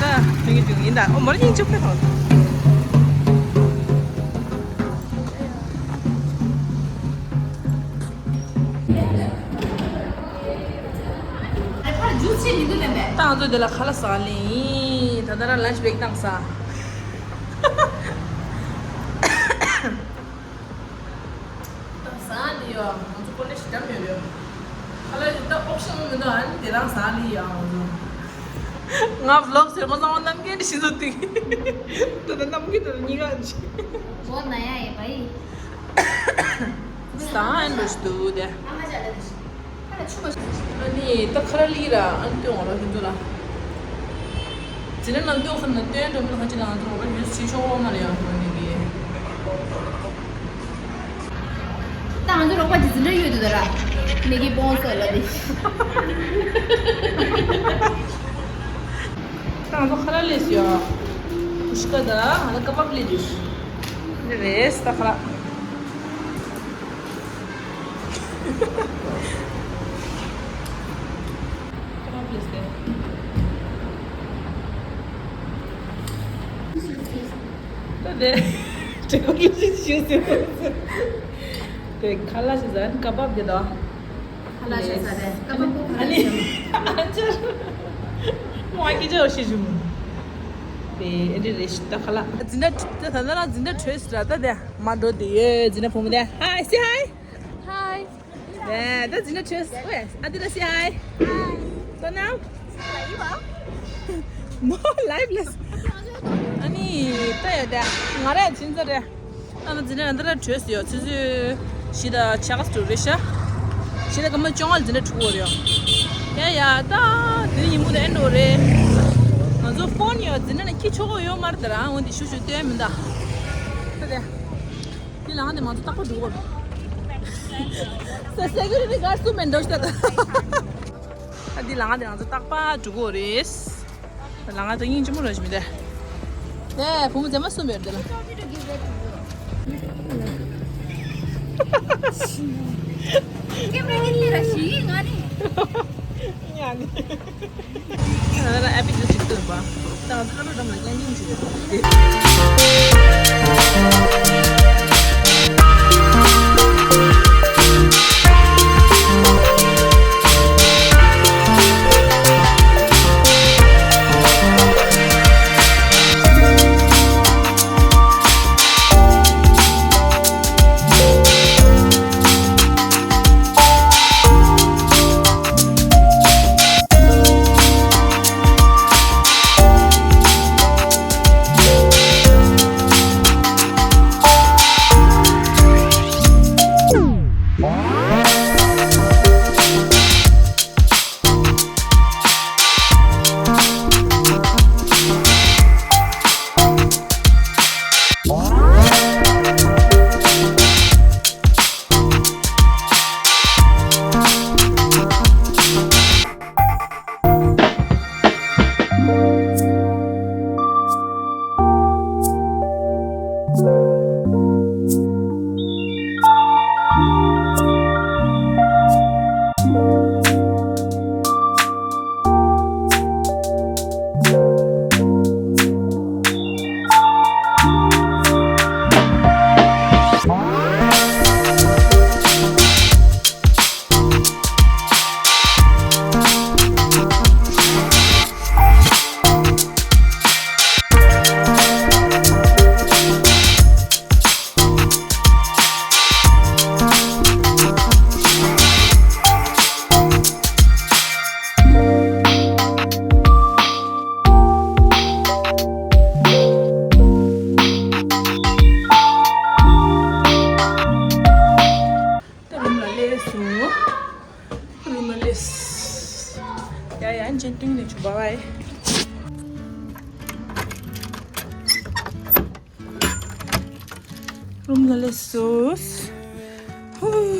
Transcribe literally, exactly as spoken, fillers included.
ད་དུང་གི་དུང་ཡིན་ད། ཨོ་མོར་ཉིན་བཅུ་པའི་ཐོག་ད་ང་ཚོ་འདི་ལ་ཁ་ལག་ཟ་ལེ་ཡིན། ད་ལྟ་རང་ལན་ཆི་བེག་བཏང་ས། ད་ཟ་འདི་ཡོད། ང་ཚོ་ཀོ་ལེ་ཞིག་འགྲམ་ཡོད་རེད། ཁ་ལག་ཞིག་ད་ཨོབ་ཤན་མི་འདུག་ཨ་ནི་དེ་རང་ཟ་ལེ་ཡ་ང་ཚོ། ང་བློག་ཟེར་ཁོ་ཚང་མ་གནམ་རྒན་འདྲ་ཞིག་བཟོ་འདུག་ད་ལྟ་གནམ་རྒན་དང་གཉིས་ཀ་ཅི། ཟ་ཨན་འགྲོ་ཞིག་འདུག་དེ། ཨ་ནི་ད་ཁ་ར་ལི་ར་ཨན་སྟོན་འོང་ར་ཧིན་དུ་ལ། དེ་ནས་ནམ་སྟོན་ཁ་ན་སྟོན་འགྲོ་མི་ལ་ཁ་ཅིག་ལ་ང་ཚོ་རོགས་པ་ཡོད་ཅིག་ཤོག་འོང་ན་ལ་ཡང་ཁོ་ནི་གི། ད་ང་ཚོ་རོགས་པ་དེ་འཛིན་གྲྭ་ཡོད་དུ་ད་ར། མེ་གི་སྤོན་སར་ལ་དེ། ད་ང་ཚོ་ཁ་ལག་ལས་ཡོད། ཕུ་ཤི་ཀ་ད་ང་ཚོ་ཀ་བབ་ལས་འདུག་འདི་རེད་ད་ཁ་ལག་ཀ་བབ་ལས་ཏེ། ད་དེ། དྲི་གོ་ལུ་ཞིག་ཞུ་ཟེར་བ་ཟེར། དེ་ཁ་ལག་ཞིག་ཟ་ནི་ཀ་བབ་དེ་དང་། ཁ་ལག་ཞིག་ཟ་དེ་ཀ་བབ་པོ་ཁ་ཨ་ལག་ནི་ཞིག་ཨ་ཅར། མོ་ཨ་ཀི་ཅར་ཞིག་ཞུ་མོ། དེ་ཨེ་འདྲ་རེད་ཤི་ད་ཁ་ལག་འཛིན་གྲྭ་ད་ད་ལ་འཛིན་གྲྭ་གྲོལ་སི་ར་ད་དེ་མ་འགྲོ་དེ་ཡོད་འཛིན་གྲྭ་བུ་མོ་དེ། Hi, say hi. Hi. ད་ད་འཛིན་གྲྭ་ཆོས་ཨོ་ཡེ་ཨ་དེ་ད་སི་ཧའི། ཧའི། ད་ནའོ། ལའིབ་ལས། ཨ་ནི་ད་ཡ་ད་ང་ར་ཡ་ཕྱིན་ཚར་རེད། ཨ་ནི་འཛིན་གྲྭ་ད་ར་གྲོལ་སི་ཡོད་ཆུ་ཚོད་བཞི་དང་ཕྱེད་ཀ་ཙམ་རེད་ཤག་བཞི་དང་སྐར་མ་བཅོ་ལྔ་ལ་འཛིན་གྲྭ་གྲོལ་གི་རེད། ཡ་ཡ་ད་དེ་ཉིན་མོ་དེ་ཨེ་འགྲོ་རེད། ང་ཚོ་ཕོན་ཡོད་འཛིན་གྲྭ་ནས་ཁྱི་ཆོག་གི་ཡོད་མ་རེད་ད་ར་འོན་ཏེ་ཞུ་ཞུ་ལྟོས་མིན་ད། ད་དེ། འདི་ལ་ང་ནི་མ་ཚོ་རྟག་པར་འགྲོ་གོ། ས་སེ་ཀུ་རི་ཊི་གཱཌ་སུ་མེད་འགྲོ་ཤི་ད། ཨ་འདི་ལ་ང་ནི་ང་ཚོ་རྟག་པར་འགྲོ་གོ་རེད། ལ་ང་ཚོ་སྙིང་རྗེ་མོ་ར་ཞིག་མི་འདུག་ནས་བུ་མོ་མཛེས་མ་གསུམ་ཡོད་འདི་ལ། ཀེམ་ར་ནི་ལི་ར་ཤི་ང་ནི། ཉ་ནི། ང་ལ་ཨ་པི་ཅི་ཅིག་སྟོན་པ། ད་ང་ཚོ་ཁ་ལོ་འགྲམ་ལ་བརྙན་འཕྲིན་བྱེད་ཡོད། ད་རུམ་ལ་སླེབས་སོང་། རུམ་ལ་སླེབས། ཡ་ཡ་ཨན་ཅན་ཏིང་ནས་ཆུ་བ་བའི། རུམ་ལ་སླེབས་སོང་། ཧུ།